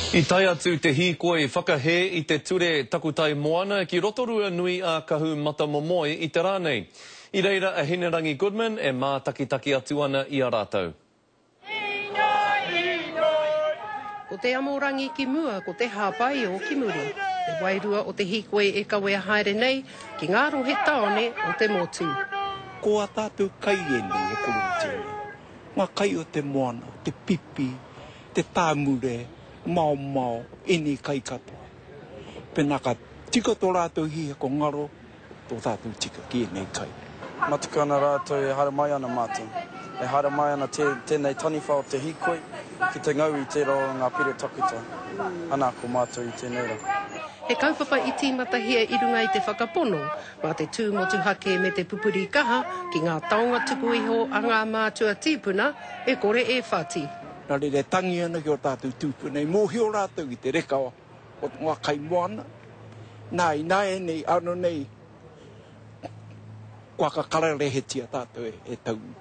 I tae atu te hīkoi whakahē i te ture takutai moana ki Rotorua nui a Kahumatamomoe i te rā nei. I reira a Hinerangi Goodman e mātakitaki atu ana i a rātou. Ko te amorangi ki mua, ko te hāpaio ki muri. Te wairua o te hīkoi e kawea haere nei ki ngā rohe tāone o te motu. Ko ā tātou kai ēnei e koroua nei, ngā kai o te moana, te pipi, te tāmure, maomao, ēnei kai katoa. Pēnā ka tika tō rātou hiahia ko ngaro tō tātou tika ki ēnei kai. Matuku ana rātou e haere mai ana mātou. E haere mai ana tēnei taniwha o te hīkoi ki te ngau i tērā o ngā pire takutai. Ana ko mātou i tēnei rā. He kaupapa i tīmatahia i runga i te whakapono, mā te tū motuhake me te pupuri kaha ki ngā taonga tuku iho a ngā mātua tīpuna e kore e whati. Nā reira e tangi ana ki ō tātou tūpuna, i mōhio rātou ki te reka o ngā kaimoana, nā, ināianei, ano nei, kua ka kararehetia tātou e tauiwi.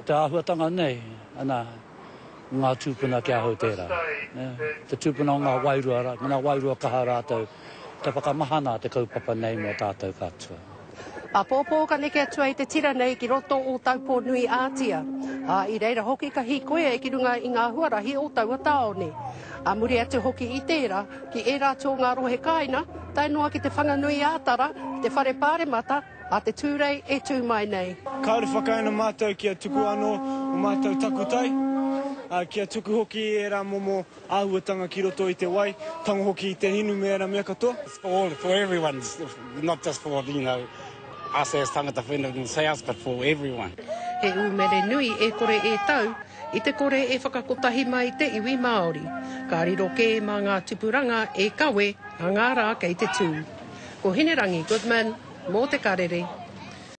Te āhuatanga nei, ana, ngā tūpuna ki ahau tērā. Te tūpuna o ngā wairua, ngā wairua kaha rātou, te whakamahana te kaupapa nei mō tātou katoa. Āpōpō ka neke atu ai te tira nei ki roto o Taupō-nui-ā-Tia, ā, i reira hoki ka hīkoi ai ki runga i ngā huarahi o taua tāone. Ā muri atu hoki i tērā, ki ērā atu o ngā rohe kāinga, tae noa ki Te Whanganui-ā-Tara, ki te Whare Pāremata, ā te Tūrei e tū mai nei. Kāore whakaae ana mātou kia tuku anō o mātou takutai, ā, kia tuku hoki i ērā momo āhuatanga ki roto i te wai, tango hoki i te hinu me ērā mea katoa. It's for all, for everyone, not just for, you know, us as tangata whenua in the south, but for everyone. He umere nui e kore e tau, i te kore e whakakotahi mai te iwi Māori. Ka riro kē mā ngā tupuranga e kawe a ngā rā kei te tū. Ko Hinerangi Goodman, mō Te Karere.